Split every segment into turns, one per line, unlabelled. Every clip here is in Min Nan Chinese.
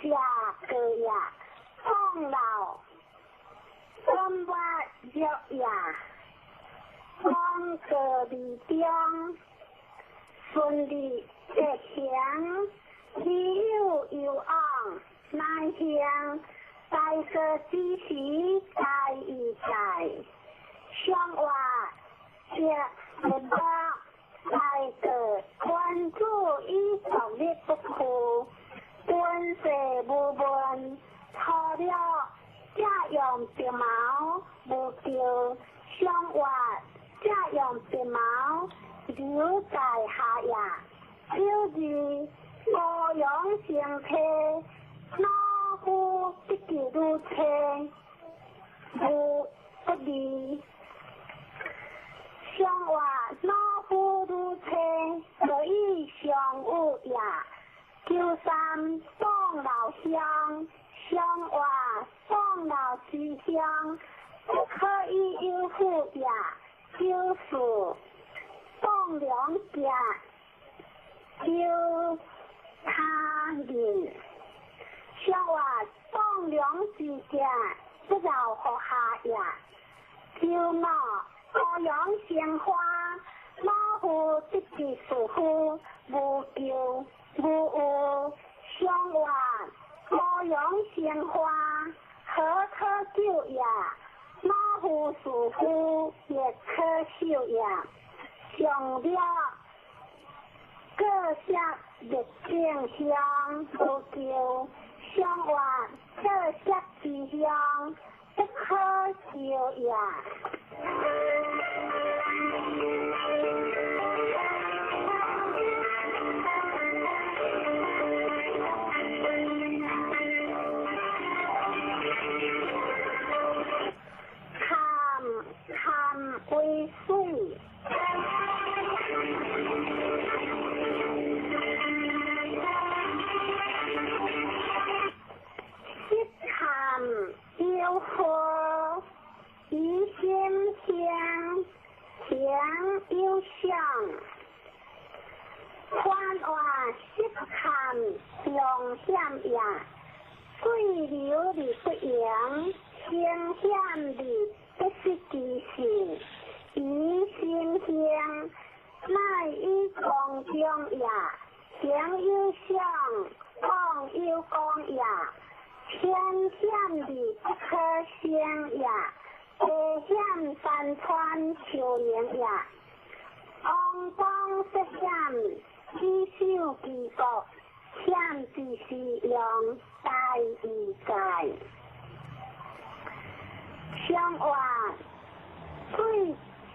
食過也，放老轉挖藥也，廣告利中，順利吉行，理有攸往，乃向大過之時大義在，上話這目大過關注以獨立不屈，軍事無問，除了這用白毛無救，上話這用白毛留在下也。九二高陽成體，老夫得救如車，無不利。上話老夫如車，可以相有也。九三放老鄉，上話放老之鄉，不可以有負也。九四放良家，救他人。上話放良之家，不饒乎下也。九五高陽生花，老夫得之士夫，無咎無有。上話高陽生花，何可救也？老夫士夫亦可受也。上了各色熱正香，無咎。上話各色之香，不可救也。坎坎為水。色坎有火，疑心香，香有相。宽话色坎常险也，水流而不盈，声险而不失其性。疑心香，乃以光中也。形有相，光有光也。天险而不可胜也，地险山川丘陵也。王公涉险，以守其国，险之时用，大义在。上话水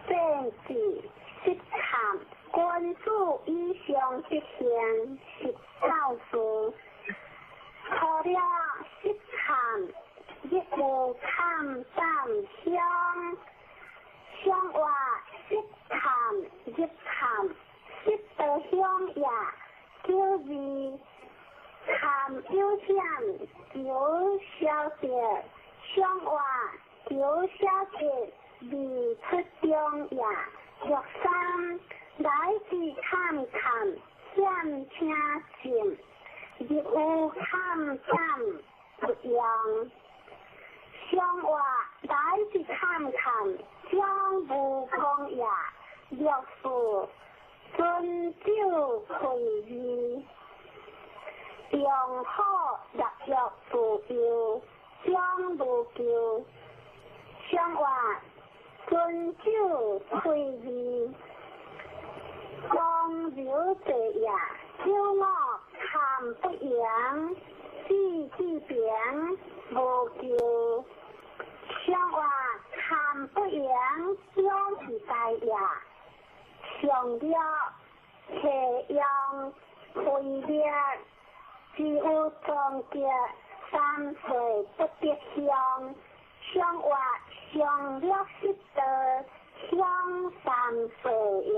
政治失坎，君子以上德行，是教事。除了失坎，亦有坎胆香。上话失坎入坎，失得香也。九二坎有险，有小得。上话有小得，未出中也。六三来自坎坎，险请进。入有坎胆不用。上话来自坎坎，将无空也。六四尊酒开义，用好立约自由，将无咎。上话尊酒开义，光流者也。九五坎不扬，志之平，无咎。上话坎不扬，勇是大也。上了斜阳开裂，只有终结三岁不得乡。上话上了失道，乡三岁也。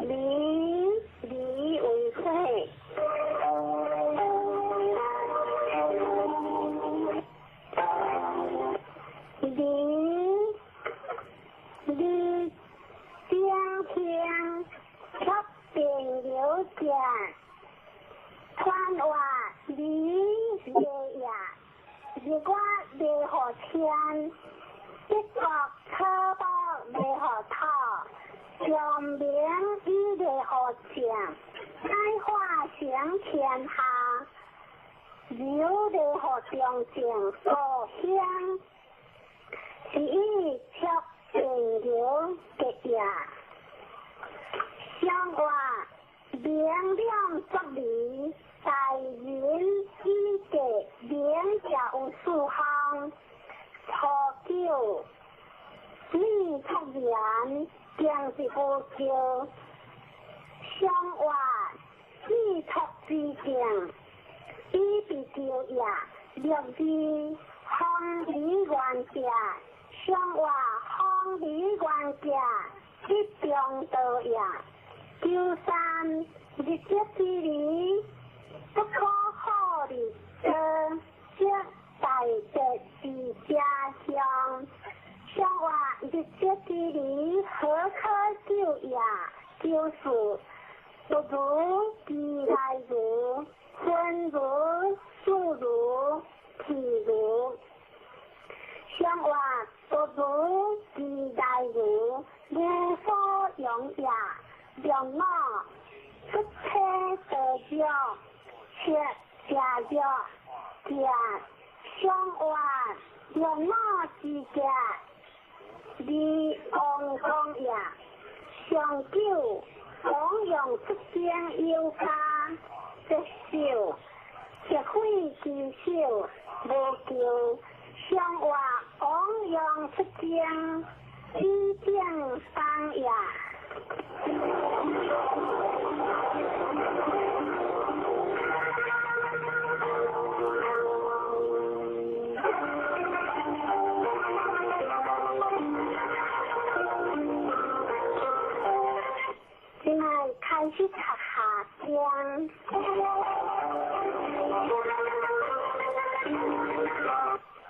离离为火。離夜夜，日月袂予天，德國草木袂予土，長明伊袂予正，乃化成天下，流袂予中正故鄉，是以促正流結業。上話明亮作理，大人以格明者有四項。初九，你出言，定是無叫。上話你出之境，以被叫也。六字方理原者，上話方理原者，一中道也。九三日節之理，不可好日多，則大德之家鄉。上話日節之理，何可救也？九四不如其來如，分如數如譬如。上話不如其來如，無所用也。六五出體得藥，七食藥，食上話六五之食，二王公也。上九王用出征有加，接受積悔之手無求。上話王用出征，以正當也。現在開始讀下章。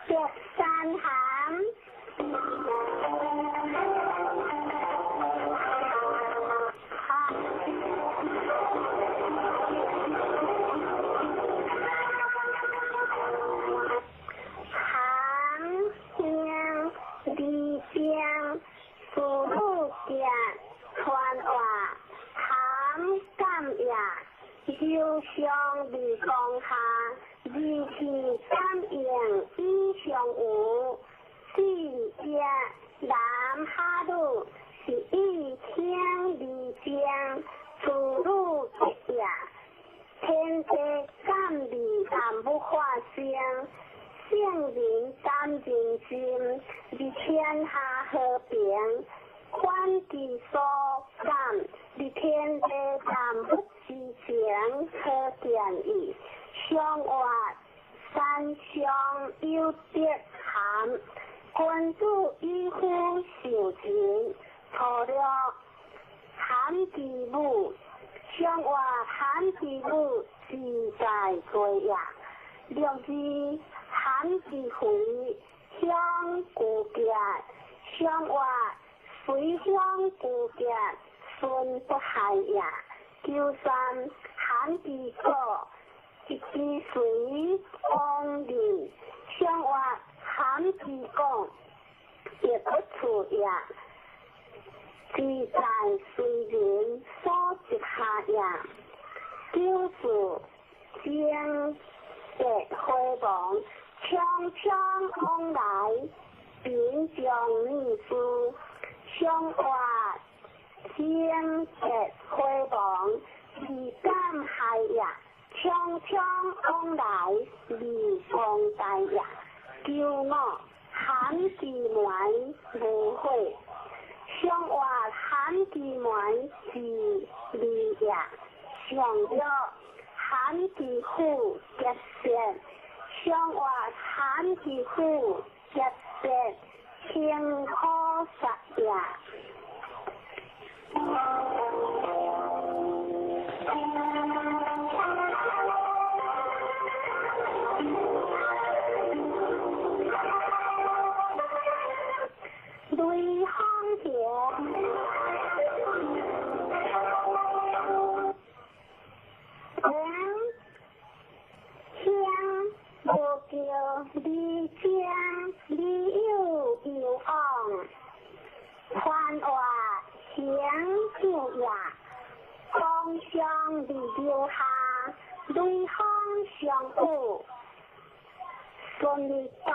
白山涵。涵兄二正苏鲁家传话涵感也，忧伤未讲下，二气感应以上有，四者南哈鲁是以听二正苏鲁结也，天地感味万物化生。圣人感人心，而天下和平；反其所感，而天地万物之情可见矣。上话三上有德涵，君子以夫受人。初六含之母，上话含之母自在过也。六字含之肥，乡古结，上话随乡古结，孙不害也。九三含之果，一之随王人，上话含之讲，亦不处也。自在随人所接下也。九四正德回亡，匆匆往来，贫将女士，上话正德回亡，自感害也。匆匆往来，未光大也。九五含之门无悔，上话含之门是利也。上六含之虎结舌，上话含之虎结舌，清可杀也。雷锋桥。明兄叫離正離有有往，寬活行就業，光相離留下，雷鋒相遇，順利當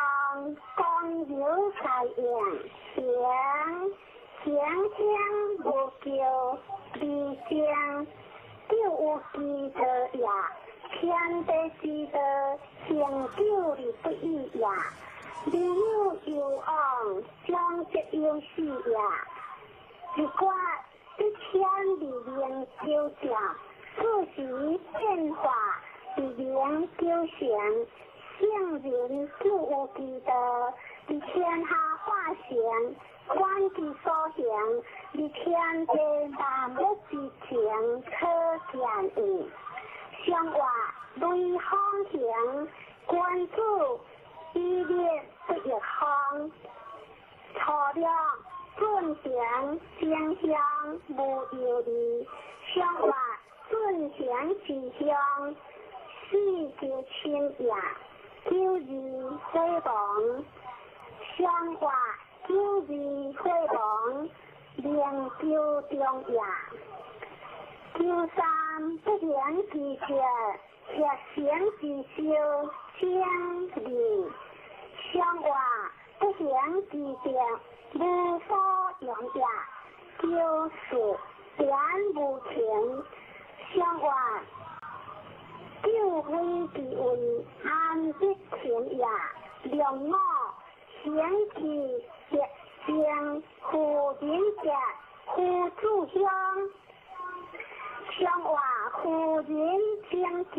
光有在應，行行行無叫離正，就有之道也。天地之道，恆久而不易也。離有有往，將則有始也。一決一天而明究正，四時變化而明究成。聖人就有之道，佇天下化成，觀其所行，佇天地萬物之情，可見矣。上話雷鋒行，君子以立不逆風。初六進行正向無憂慮，上話進行之向，四就親也。九二火亡，上話九二火亡，明究中也。九三不行之德，協行之修，正義。上話不行之德，無所用也。九四點無情，上話九非之位，安得情也？兩五行之德正，夫人者，夫子鄉。上話夫人正者，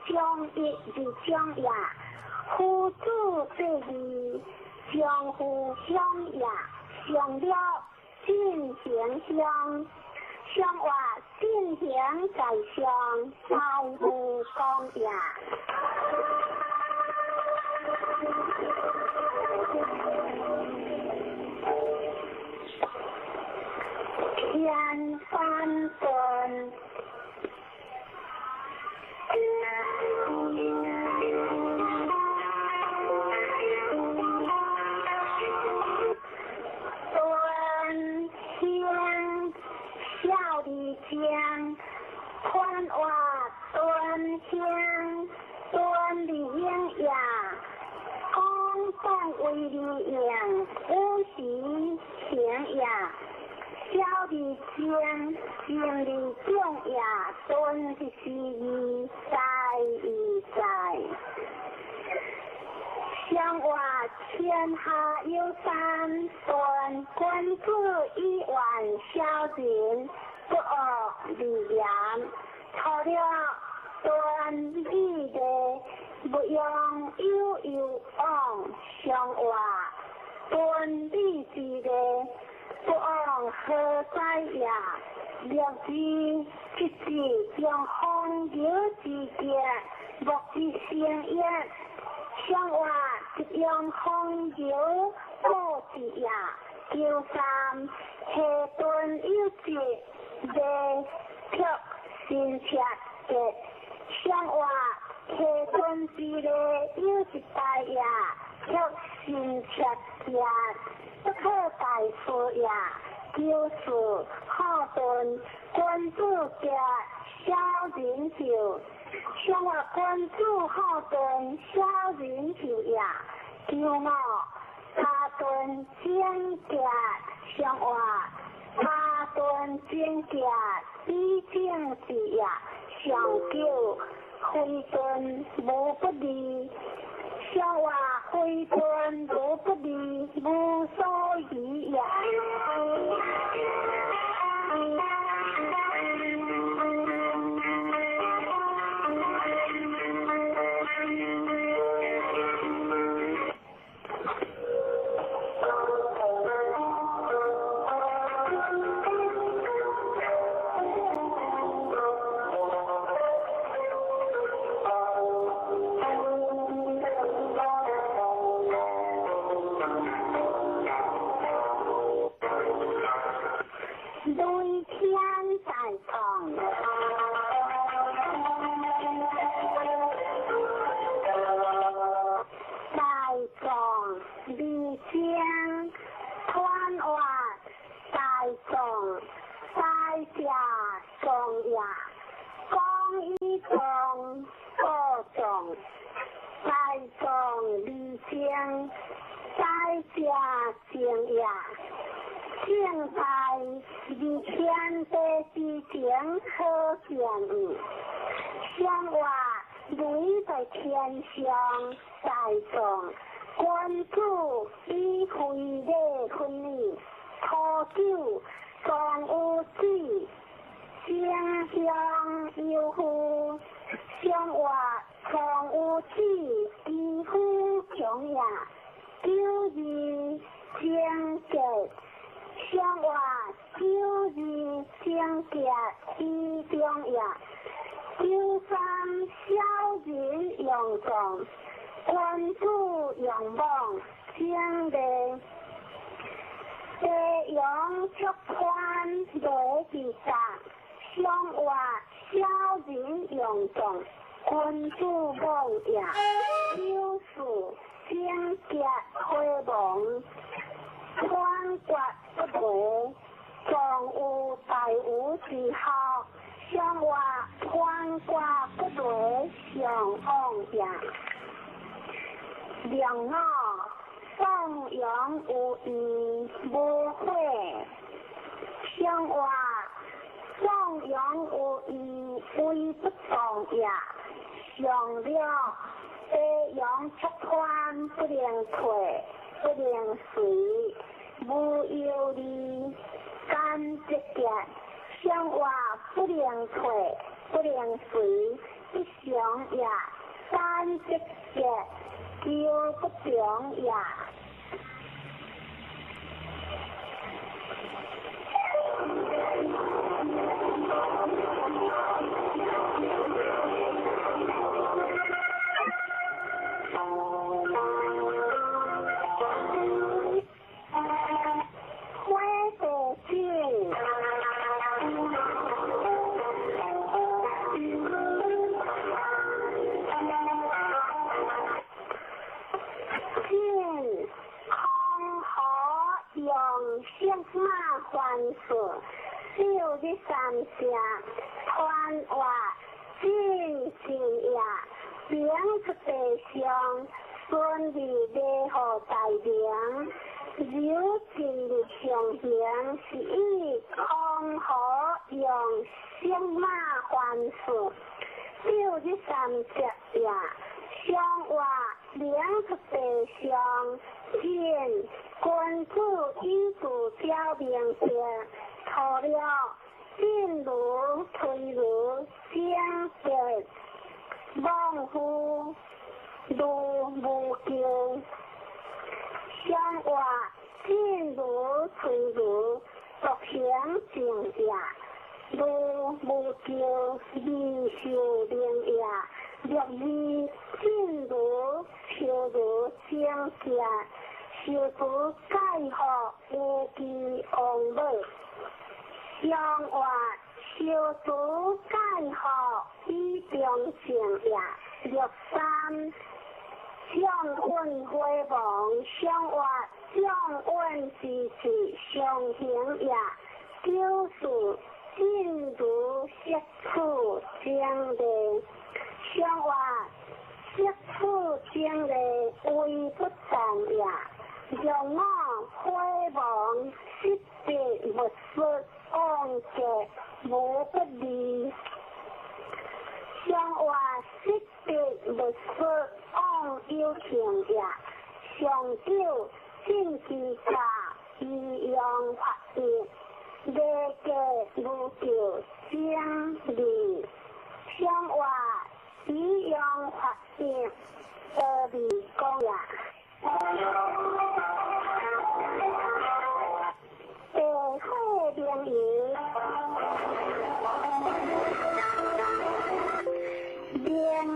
將一而長也。夫子這義，將夫鄉也。上了進行鄉，上話進行在上，在無功也。天翻頓。端香小里江，寬活端香端里英呀，公當為里應，五時行呀。小里江，正里中呀，端是義在義在。上話天下有三端，君子以遠小人，不惡而言。除了端義的，不用有有往，上話端義之的，不往何在也？六之一子將風流之傑，莫之成也。上話一用風流報之也。九三下頓有節，未卻新切結。上話下頓之禮有一大也，卻新切結，不可大事也。九四好頓，君子結小人就。上話君子好頓，小人就也。九五三頓正結，上話三頓正結，比正之也。上九非頓無不利，上話非頓無不利，無所疑也。者壯也，講以壯道壯，大壯而精，大者精也。正在而天地之情可見矣。相話雷在天上，大壯，君子以非禮訓矣。初九，壯有子，正向有夫。相話壯有子，其夫強也。九二貞節，相話九二貞節以中也。九三小人勇壯，君子勇猛，貞禮。地陽出寬雷之甲，相話小人勇壯，君子猛也。九四貞節火亡，判決不雷，壯有大禹之孝，相話判決不雷，上往也。梁五宋陽有義無悔，相話宋陽有義威不動也。上了地陽出寬不能退，不能隨，無憂慮，干節節，相話不能退，不能隨，不祥也。干節節，求不中也。火地井。晋康河用色马还事，九日三声，传话晋晋也，兵出地上，顺利礼予大明。由晋日上行，是以康河用色马还事，九日三节也，相话明出地上，晋君子以自表明白，除了进如推如贞节，望夫如无咎。相话进如推如独行正也，如无咎，二受灵也。六二进如秋如贞节，受主盖福无其王母。相话受主盖福以中正也。六三将运火亡，相话将运之志上行也。九四进如色处正礼，相话色处正礼威不动也。六五火亡，失别勿失，往结无不利。相话失别勿失，往有情也。上九进之家，以阳发育，礼节无咎，正义。相话以阳发育，得利公也。地火明夷，明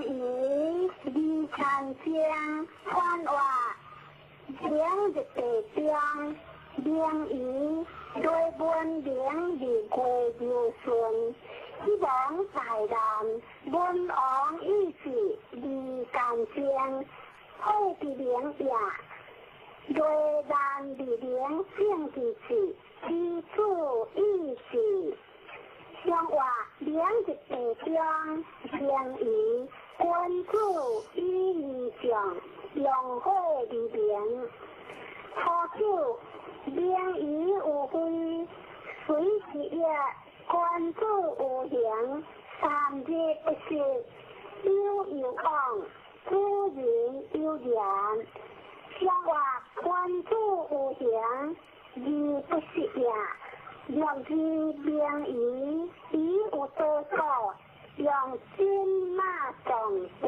夷二参将，传话明日地中，明夷雷文明日月流顺，希望大难，文王意志二干将，火之明也。雷难日明正之志，其子意志，上話明日地中，明儀君子以義上，用火而明。初九，明儀有非，水之液，君子有形，三日不食，有有往，主人有言。上話君子有形，而不食也。六字明儀，以有多果，用金馬撞節。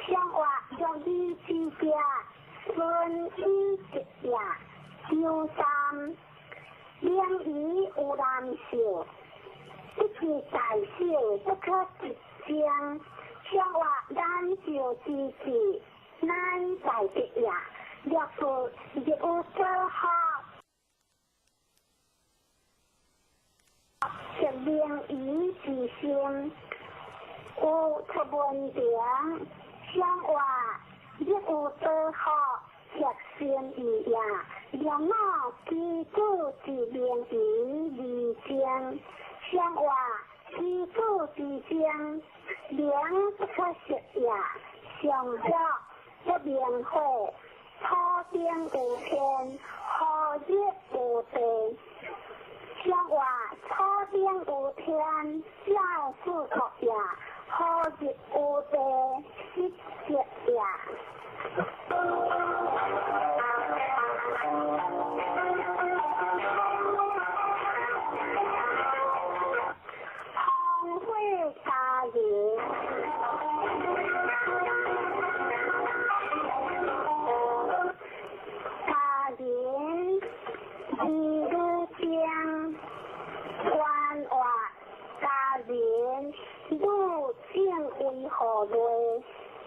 上話六字之家，順以直也。周三，明儀有難受，不知大小，不可一爭。上話難受之至，乃在得也。六四日有做好，是明儀之心，有出文凭。上話日有做好，核心意也。兩老基礎之明儀而精，上話基礎之精，明不可食也。上六不明火，土頂有天，何日有地？上話土頂有天，照四國也；何日有地，失德也。紅火家人，家人二女精，官話家人女正為何月？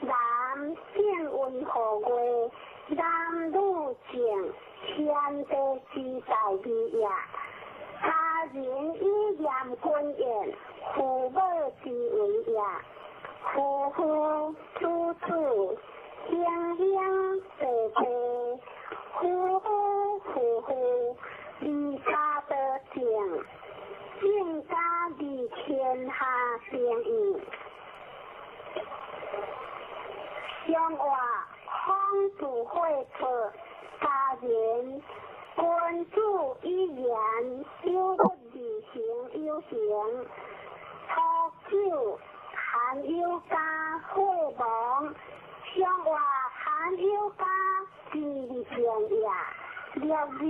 男正為何月？男女正，天地之大義也。家人以嚴君言，父母之為也。夫婦子子，兄兄弟弟，夫夫婦婦，離家得正，正家離天下定義。上話孔子會出家人，君子以言有不而行有形。初九含有家火亡，上話含有家之正也。六字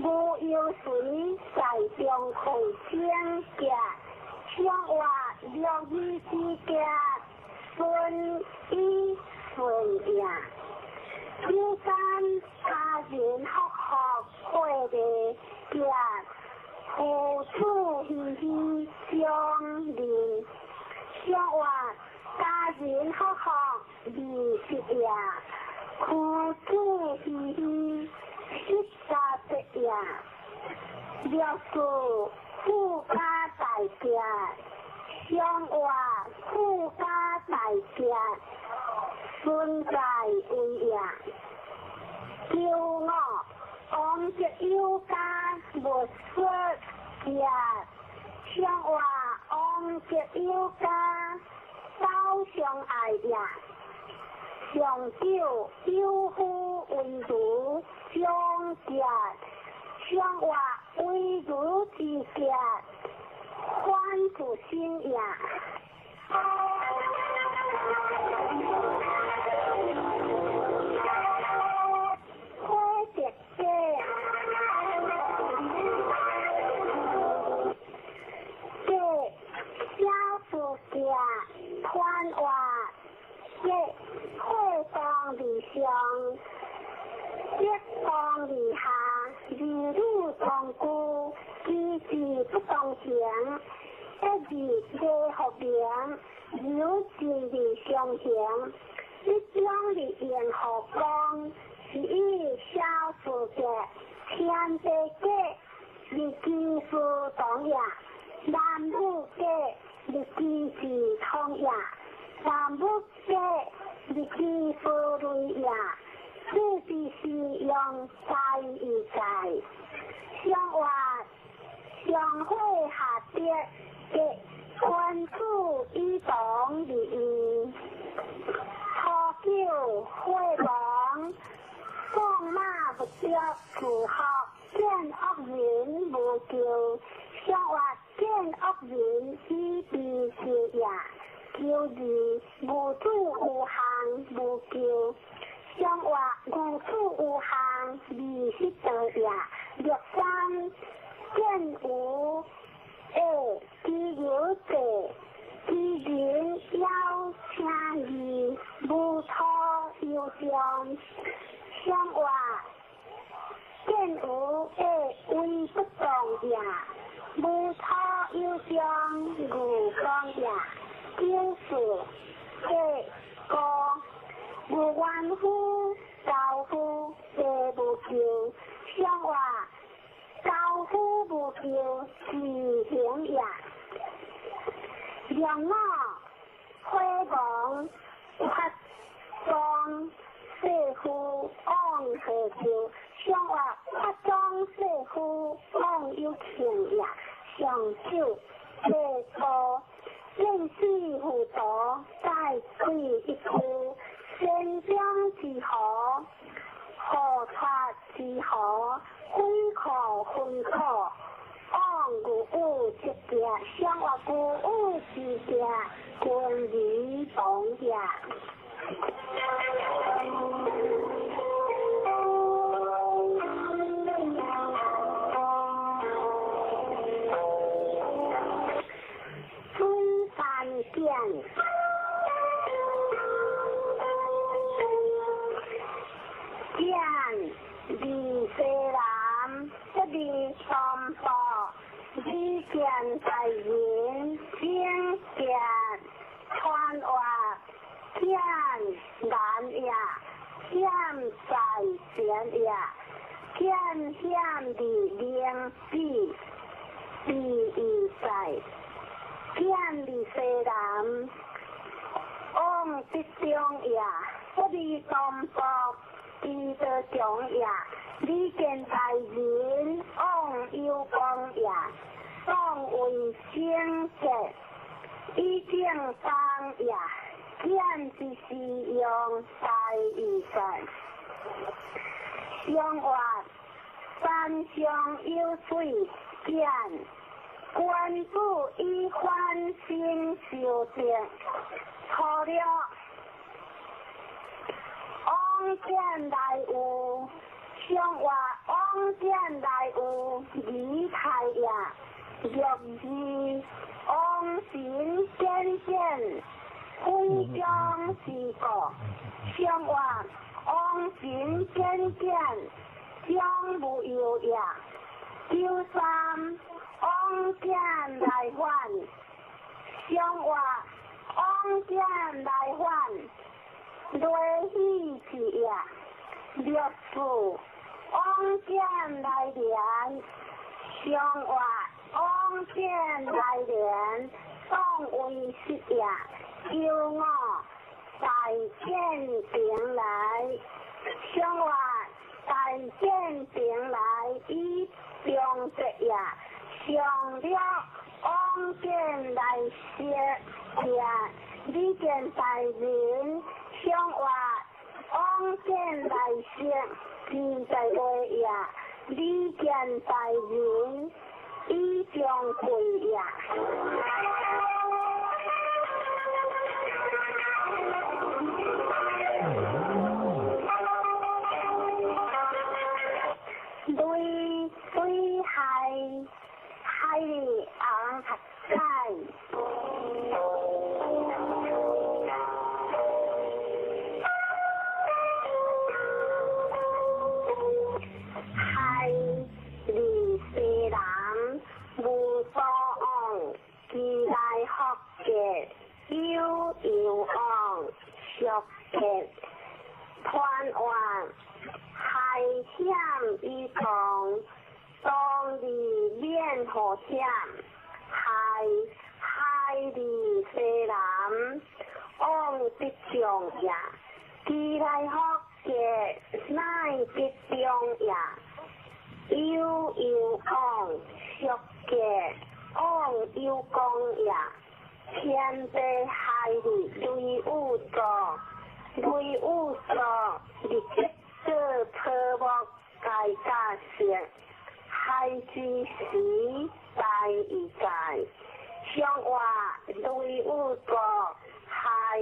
無憂隨在中會整潔，上話六字之家順以順也。周三家人福福會的家，父子喜喜相認。上話家人福福二十也，父子喜喜十三八也。六四富家大家，上話富家大家，存在為也。九五王德有家无说也，上話王德有家走相愛也。上九有夫為如長節，上話為如之節，反自身也。火德家，家小事家，团话家火当而上，德当而下，二女同居，其志不同行，一字礼福明，有志而相行，一中而言何光，是以小事家，天地家，日其事同也；男女家，日其事同也；男女家，日其事类也。这是用在而在，上話上火下跌，结君子以同而义。初九火亡，放马不着，自学见恶人无咎。上话见恶人以悲受也。九二无主有项无咎。上话无主有项20道也。六三见无下其有者，其人枵请义，无土有将。上话见无下为不动也，无土有将无光也。九四八五无冤夫高夫地无咎。上话高夫无咎，自行也。两五火亡，发庄世夫往何咎？上话发庄世夫往有庆也。上九八五见死糊涂，在鬼一区，山中之河，河川之河，鬼可分苦。往有有之行，上话有有之行，君离同也。水山见，见离西南，不离东部，李见大人，正见传话，见难也，险在前也，见险的灵比，比伊在。见离西南，往北中也，不离东部，彼得中也。李见大人，往有光也，当为圣洁，以正当也。见之是用大义在。上话山上有水，见君子以反省修正，初六往见来有，上话往见来有离开也。六二往神见见，非将之过。上话往神见见，将无忧也。九三往见来还，上话往见来还，雷喜之也。六四往见来连，上话往见来连，当为实也。九五大见平来，上话大见平来以中节也。上了往见来说也，李见大人，上话往见来说，自在话也。李见大人，以将贵也。雷水海，海里昂在。海里西南无所往，其来福结有有往，俗结团圆。海险以同，当日免祸险。海海里西南，往得中也。其来福结乃得中也。有有往，俗结杰往有功也，天地海日雷有助，雷有助，日吉做草木皆甲色，海之时大一界，上话雷有助，害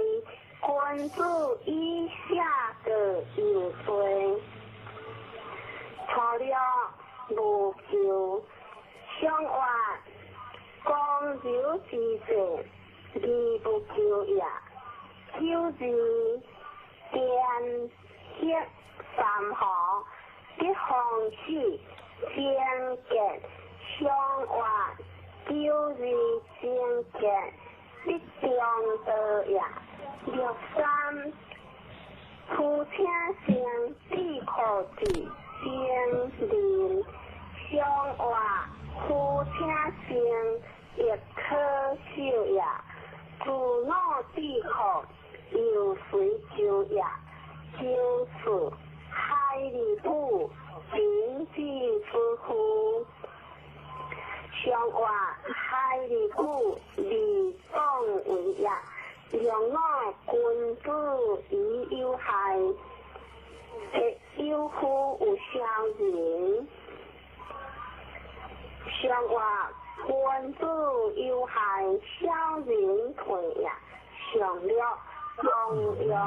君子以下个有罪，错了无求，上话光柔之势，而不求也。九字电血三河，得风水贞洁，上话九字贞洁，得中道也。六三夫请生智库子精灵，上话夫请生亦可受也。自脑智库又随就也，就是海里部经济之夫。上话海里部李讲为也。两我君子以有害，有夫有小人。上话君子有害，小人退也。上略弘扬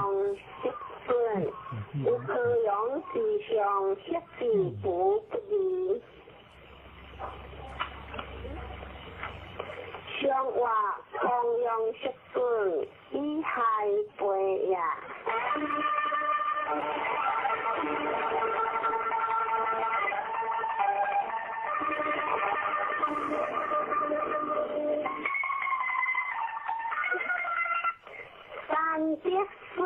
德顺，有可养之上，失之不不义。上话弘扬德顺，以害背也。三德顺。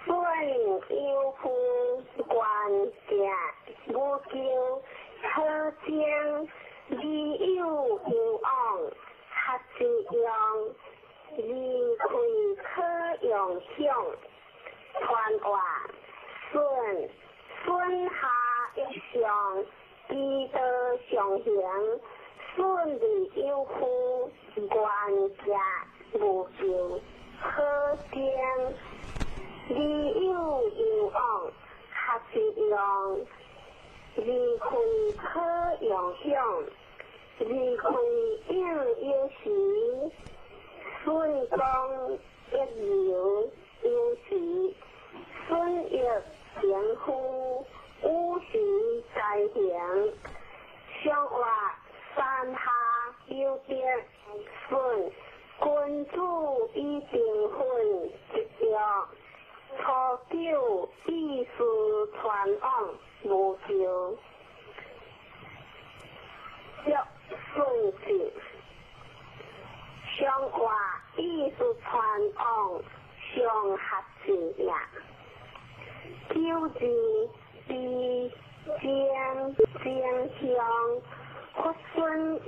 顺有夫关正，无求可精，理有有往，合之用，离开可用享，传话顺顺下一上，基道上行，顺利有夫，关正无求可精，理有有往，合之用，离开可用享，离开应有时，顺光一流有时，顺益平夫，五时在行，上话山下有德顺，君子以定分一约，初九意思传往无求，约顺子，上话意思传往上合子也。九字比正正向佛孙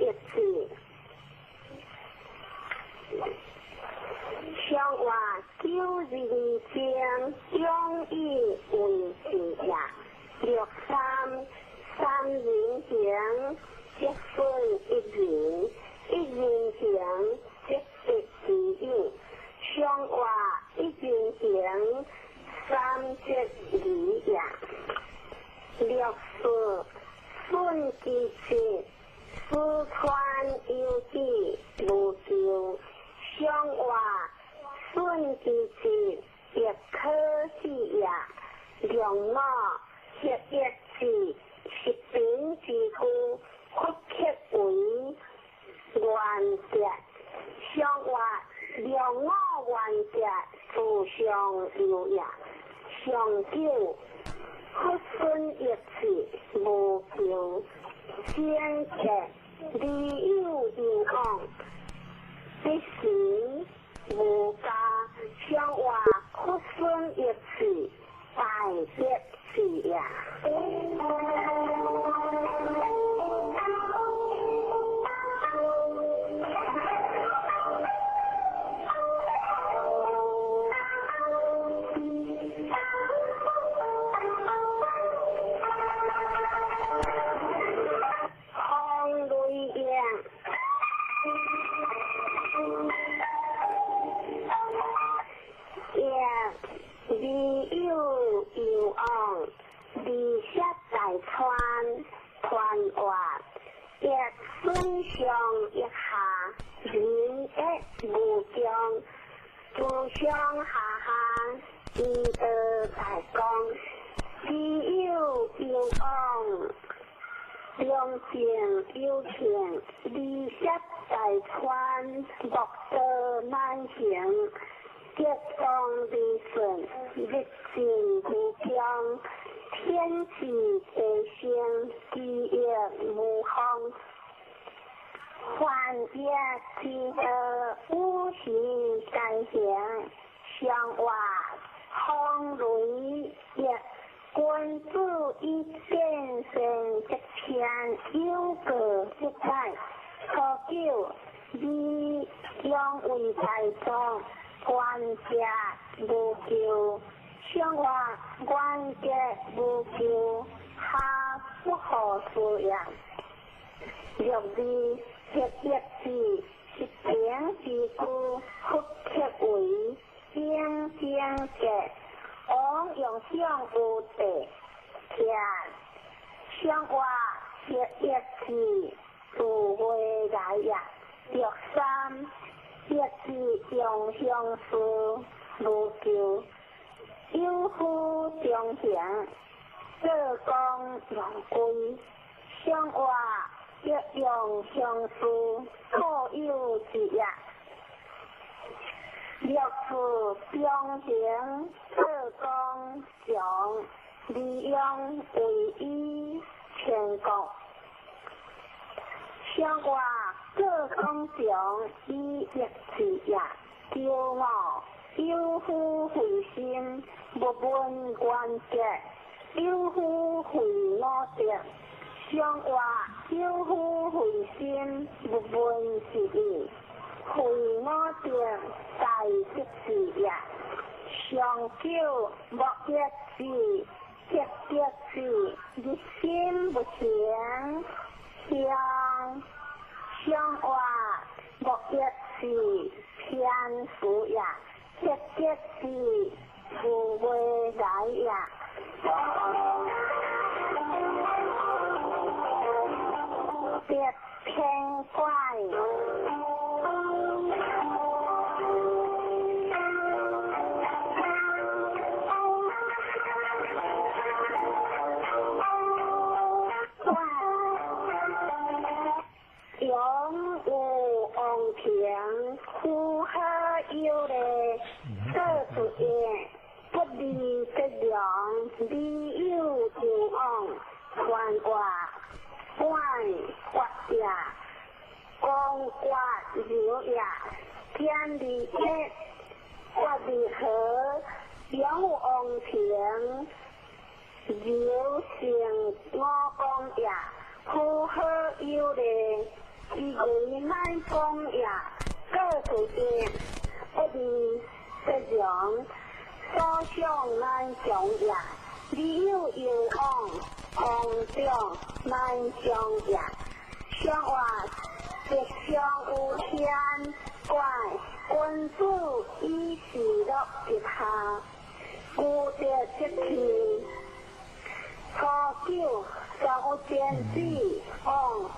一字，上话九字正中以为字也。六三三人行，积分一人，一人行积得之有。上话一人行，三节二也。六四顺其志，四川有志无求。上话顺其志，亦可喜也。两我合一志，十平之故，不克为原则。上话两我原则，自上有也。上九佛孙一字无求，先觉理有有往，必时无加。上话佛孙一字大德字也。欲水上欲下，仁益無窮，自上下下，醫道大光，知有攸往，良政有慶，利涉大川，莫道難行，吉當利順，日進無窮，天志地成，基業無方，凡業之道，五行皆行，上話風雷業，君子以見善則遷，有過則改。初九，你養為大眾，官家無咎。上話官家無咎，下不何事也。六二黑一字，一平之故，复刻為正正格，王用相有地，天上話黑一字，自未來也。六三一字用相思無咎，有夫中行，做工用歸。上話一用相思，各有之也。六四中行，做工常，利用為以全國。上話做工常，以一字也。九五有夫慧心，勿問原則；有夫慧五德。上話有夫慧心，勿問是義。慧五德，大德智也。上九莫一字，德德智，日心不行。上上話莫一字，偏福也。德德智，無未來也。別偏怪。永有王庭，呼哈有礼，做主业，不离则良，理有攸往，传话管决也，公决流也，天理业，决离和，永有王庭，流成五公也，呼哈有礼。伊为乃公也，各自业，不离则良，所想难强也。理有攸往，王长难强也。上话吉祥有天怪，君子以事乐一下，孤德则气。初九，上有天子，王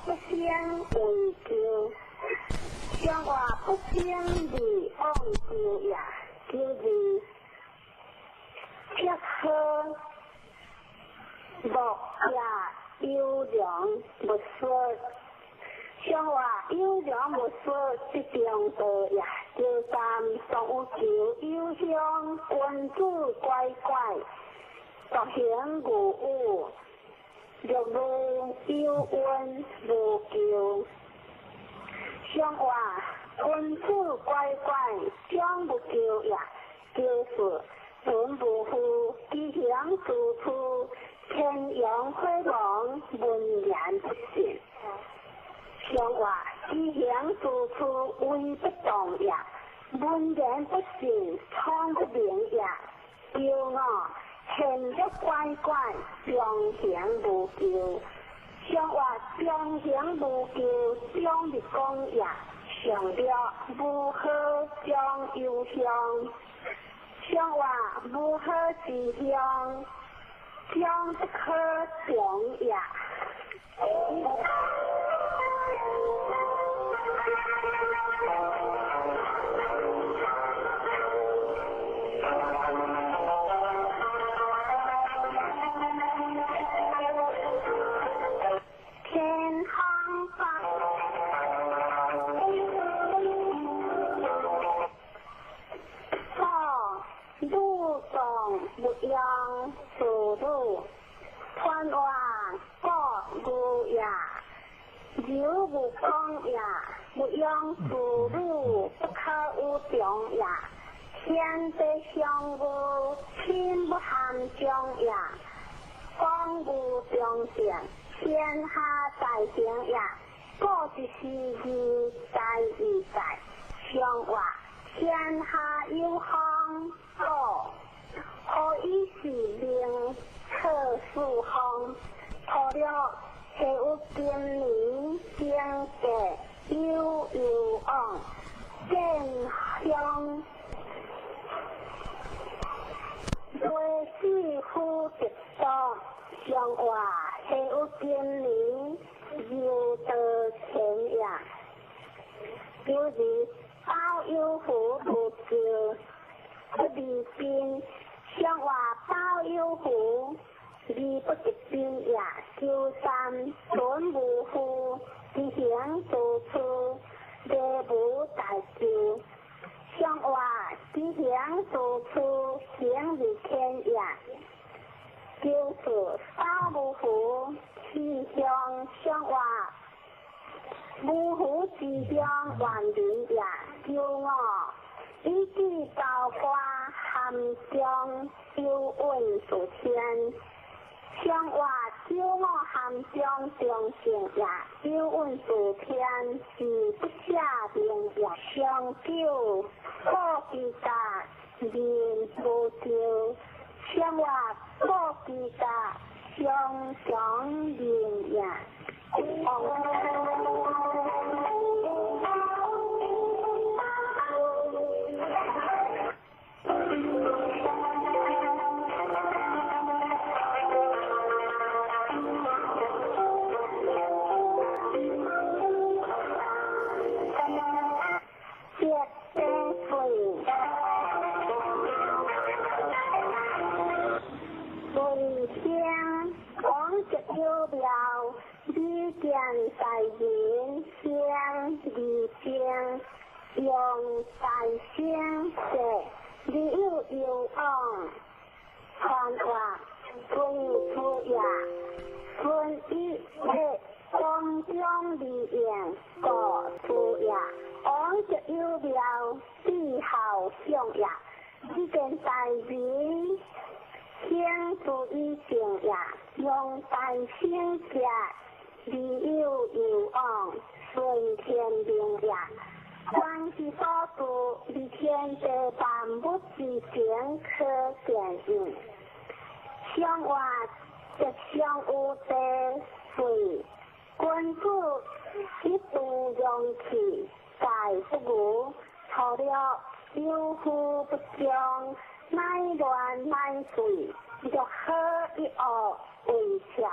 不先为咎。上话不先为王咎也，九二撇好，莫也优良勿说。上话优良勿说，即中道也。九三，上有求有乡，君子乖乖，独行无有，六路有恩无咎。上话君子乖乖，将无咎也。九四，文无负，吉祥处处，天阳火亡，文言不信。上话吉祥处处，威不动也。文言不信，聪不明也。九五，现欲乖乖，中行无咎。上话中行无咎，中日讲也。上了无好将忧乡，上话无好之乡，将不可强也。天空发。哦，汝当勿用自汝，传话国语也，柔无讲也，勿用自汝，不可有长也。天地相无，天不含将也。讲无中性，天下大成也。故一时义在义在，相话天下有风，故何以是名测四方？除了下有今年经济有有往，见乡。雷四夫得道，相话下有今年又得钱也。就是包有福无救，不离宾，相话包有福，而不得宾也。求三存无负，执行做处，礼无大救。相话执行做处，行如天也。就是包无福，气象相话。无福之乡万民也，求我以至包括含中有运数天，相话九五含中中性也，有运数天是不下明也。上九古之甲面无丢，相话古之甲相常面也。见在人先离间，用在先者，你有有往，传话归出也，分一的光中离言过出也，往则有妙，必好相也，你见在人先注意性也，用在先者。理有有往，顺天命也。关系所度，离天地万物之情可见应。相话则相有地水，君子一度容气，在不无，除了有福不将，乃乱乃水，若好一恶为邪。